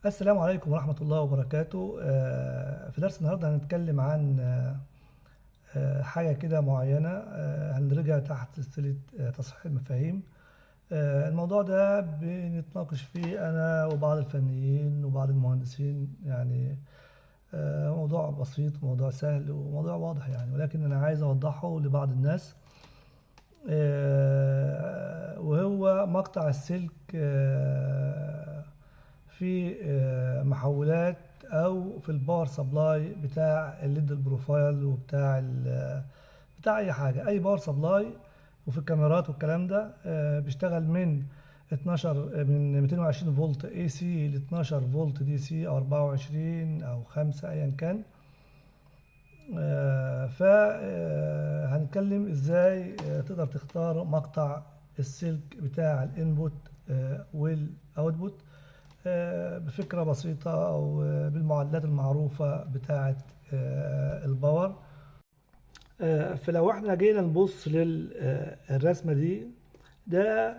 السلام عليكم ورحمة الله وبركاته. في درس النهاردة هنتكلم عن حاجة كده معينة، هندرجها تحت سلسلة تصحيح المفاهيم. الموضوع ده بنتناقش فيه أنا وبعض الفنيين وبعض المهندسين، يعني موضوع بسيط وموضوع سهل وموضوع واضح يعني، ولكن أنا عايز أوضحه لبعض الناس، وهو مقطع السلك في محولات او في ال power supply بتاع ال LED ال profile وبتاع بتاع اي حاجه، اي power supply، وفي الكاميرات والكلام ده. بيشتغل من 12، من 220 فولت AC ل 12 فولت DC او 24 او 5 ايا كان. ف هنتكلم ازاي تقدر تختار مقطع السلك بتاع ال input وال output بفكرة بسيطة او بالمعادلات المعروفة بتاعة ال power. فلو احنا جينا نبص للرسمة دي، ده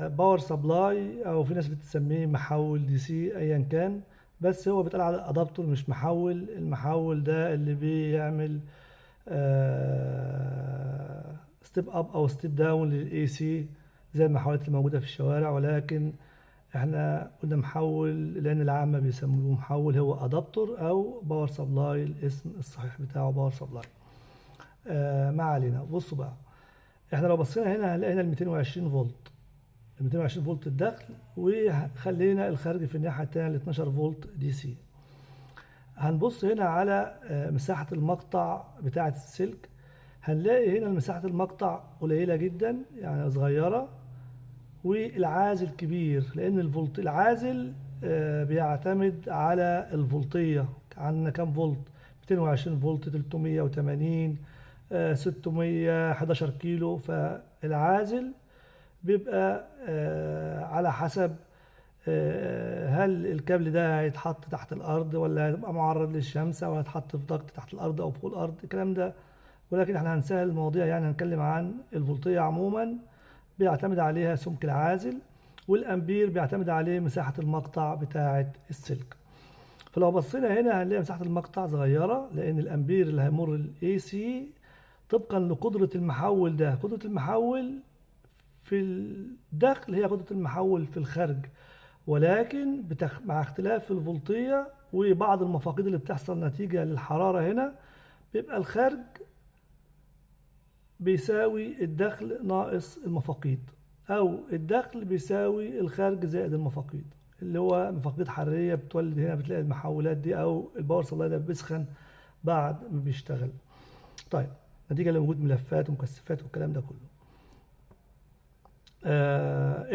power supply او في ناس بتسميه محول DC ايا كان، بس هو بيتقال على adaptor مش محول. المحول ده اللي بيعمل step up او step down لل AC زي المحولات الموجودة في الشوارع، ولكن احنا قلنا محول لان العامة بيسموه محول، هو adaptor او power supply، الاسم الصحيح بتاعه power supply. ما علينا. بصوا بقى، احنا لو بصينا هنا هنلاقي هنا ال 220 فولت، ال 220 فولت الدخل، وخلينا الخارج في الناحية الثانية ال 12 فولت DC. هنبص هنا على مساحة المقطع بتاعه السلك، هنلاقي هنا مساحة المقطع قليله جدا يعني صغيرة، والعازل كبير، لان الفولت العازل بيعتمد على الفولتيه. عندنا كام فولت؟ 220 فولت، 380، 611 كيلو. فالعازل بيبقى على حسب هل الكابل ده هيتحط تحت الارض ولا هيبقى معرض للشمس او هيتحط في ضغط تحت الارض او فوق الارض، الكلام ده. ولكن احنا هنسهل المواضيع، يعني هنتكلم عن الفولتية عموما بيعتمد عليها سمك العازل، والامبير بيعتمد عليه مساحة المقطع بتاعة السلك. فلو بصينا هنا هنلاقي مساحة المقطع صغيرة، لأن الأمبير اللي هيمر ال AC طبقا لقدرة المحول ده، قدرة المحول في الدخل هي قدرة المحول في الخارج، ولكن مع اختلاف الفولتية وبعض المفاقيد اللي بتحصل نتيجة للحرارة هنا، بيبقى الخارج بيساوي الدخل ناقص المفاقيد، أو الدخل بيساوي الخارج زائد المفاقيد، اللي هو مفاقيد حرارية بتولد هنا، بتلاقي المحولات دي أو ال power supply ده بيسخن بعد ما بيشتغل. نتيجة لوجود ملفات ومكثفات والكلام ده كله.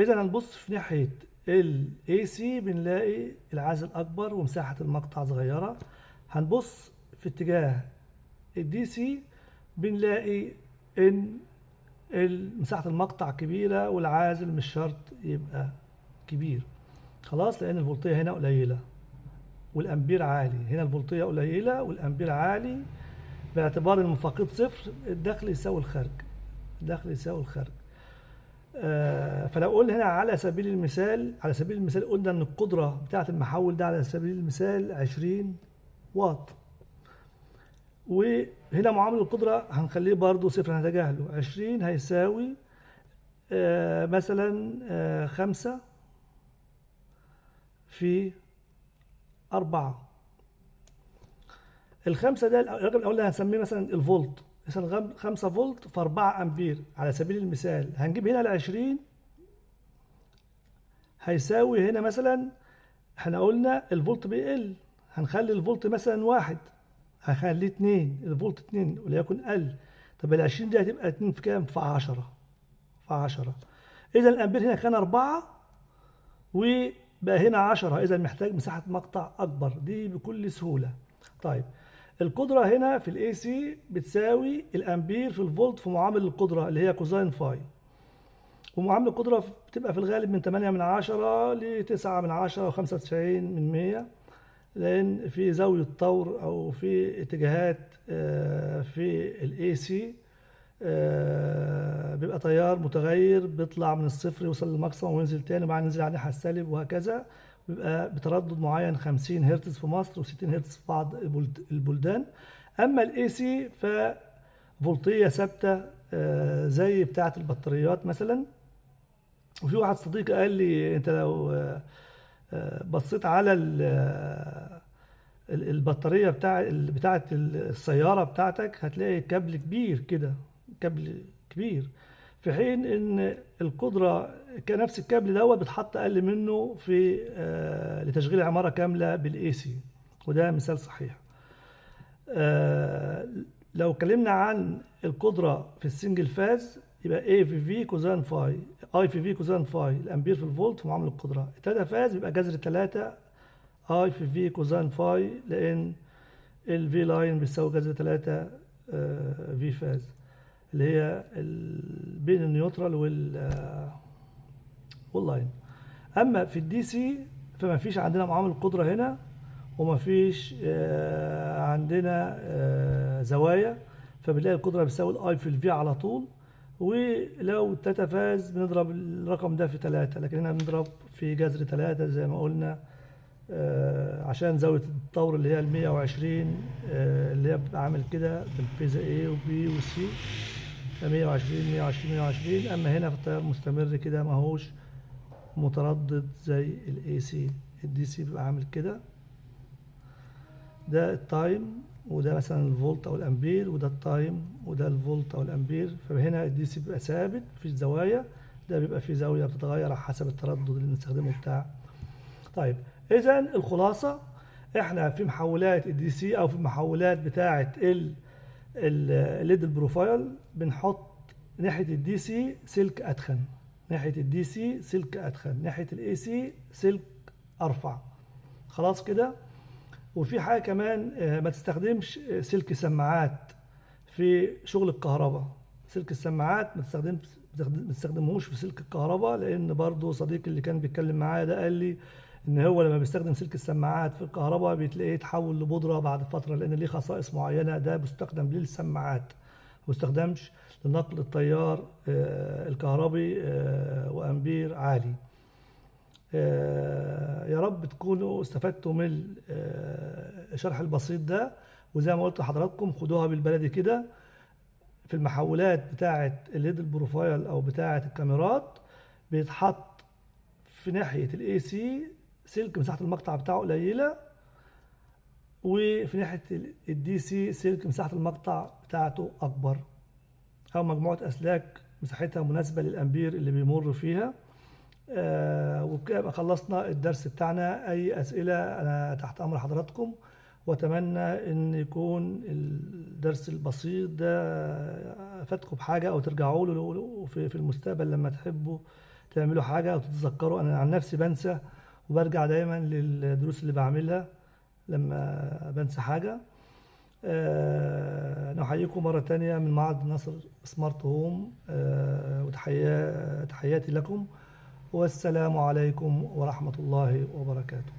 إذا هنبص في ناحية ال AC بنلاقي العازل أكبر ومساحة المقطع صغيرة. هنبص في اتجاه ال DC بنلاقي إن مساحة المقطع كبيرة والعازل مش شرط يبقى كبير، خلاص، لأن الفولتية هنا قليلة والأمبير عالي. هنا الفولتية قليلة والأمبير عالي، باعتبار المفاقيد صفر، الدخل يساوي الخارج، الدخل يساوي الخارج. فلو قلنا هنا على سبيل المثال قلنا إن القدرة بتاعة المحول ده على سبيل المثال 20 واط، وهنا معامل القدرة هنخليه برضو صفر، هنتجاهله. 20 هيساوي مثلا، 5 في 4. الخمسة ده الرقم الأول هنسميه مثلا الفولت، مثلا 5 فولت في 4 أمبير على سبيل المثال. هنجيب هنا ال20 هيساوي هنا مثلا، احنا قلنا الفولت بيقل، هنخلي الفولت مثلا 1، هخليه 2، الفولت 2 وليكن قل. طب ال20 دي هتبقى 2 في كام؟ في 10، في 10. إذا الأمبير هنا كان 4 وبقى هنا 10، إذا محتاج مساحة مقطع أكبر، دي بكل سهولة. القدرة هنا في ال AC بتساوي الأمبير في الفولت في معامل القدرة اللي هي cosine phi، ومعامل القدرة بتبقى في الغالب من تمانية من عشرة لتسعة من عشرة وخمسة وتسعين من مية، لأن في زاوية طور أو في اتجاهات، في ال AC، بيبقى تيار متغير بيطلع من الصفر يوصل لل maximum وينزل تاني، وبعدين ينزل على الناحية السالب وهكذا. بيبقى بتردد معين 50 هرتز في مصر و60 هرتز في بعض البلدان. اما ال AC ففولتيه ثابتة زي بتاعه البطاريات مثلا. وفي واحد صديقي قال لي انت لو بصيت على البطارية بتاعه السيارة بتاعتك هتلاقي كابل كبير كده، كابل كبير، في حين ان القدرة كنفس الكابل دوت بتحط اقل منه في لتشغيل عمارة كاملة بال AC، وده مثال صحيح. لو اتكلمنا عن القدرة في ال single phase يبقى A في V cosine phi، I في V cosine phi، الامبير في الفولت في معامل القدرة. التلاتة phase بيبقى جذر 3 I في V cosine phi، لان ال V line بيساوي جذر 3 V phase اللي هي بين ال neutral وال line. اما في ال DC فما فيش عندنا معامل قدرة هنا، وما فيش عندنا زوايا، فبنلاقي القدرة بتساوي ال I في ال V على طول. ولو التلاتة phase بنضرب الرقم ده في 3، لكن هنا بنضرب في جذر 3 زي ما قلنا، عشان زاوية الطور اللي هي المية وعشرين، اللي هي بتبقى عامل كده بالفيزا A و B و C، 120 120 120. أما هنا في التيار المستمر كده ماهوش متردد زي ال AC، ال DC بيبقى عامل كده، ده ال time وده مثلا الفولت او الامبير، وده ال time وده الفولت او الامبير. فهنا ال DC بيبقى ثابت مفيش زوايا، ده بيبقى فيه زاوية بتتغير على حسب التردد اللي بنستخدمه بتاع. اذا الخلاصة احنا في محولات ال DC او في المحولات بتاعة ال LED ال profile بنحط ناحية ال DC سلك اتخن، ناحية ال DC سلك اتخن، ناحية ال AC سلك ارفع. خلاص كده. وفي حاجة كمان، ما تستخدمش سلك سماعات في شغل الكهرباء. سلك السماعات ما تستخدمهوش في سلك الكهرباء، لان برضو صديقي اللي كان بيتكلم معايا ده قال لي ان هو لما بيستخدم سلك السماعات في الكهرباء بتلاقيه يتحول لبودرة بعد فترة، لان ليه خصائص معينة. ده بيستخدم للسماعات، ما بيستخدمش لنقل التيار الكهربي وامبير عالي. يا رب تكونوا استفدتوا من الشرح البسيط ده. وزي ما قلت لحضراتكم خدوها بالبلدي كده، في المحولات بتاعة ال LED ال profile او بتاعة الكاميرات بيتحط في ناحية ال AC سلك مساحة المقطع بتاعه قليلة، وفي ناحية ال DC سلك مساحة المقطع بتاعته أكبر، أو مجموعة أسلاك مساحتها مناسبة للأمبير اللي بيمر فيها. وبكده يبقى خلصنا الدرس بتاعنا. أي أسئلة أنا تحت أمر حضراتكم، وأتمنى إن يكون الدرس البسيط ده فاتكم بحاجة أو ترجعوا له في المستقبل لما تحبوا تعملوا حاجة أو تتذكروا. أنا عن نفسي بنسى وبرجع دايما للدروس اللي بعملها لما بنسى حاجة. نحييكم مرة تانية من معهد نصر سمارت هوم، وتحياتي لكم، والسلام عليكم ورحمة الله وبركاته.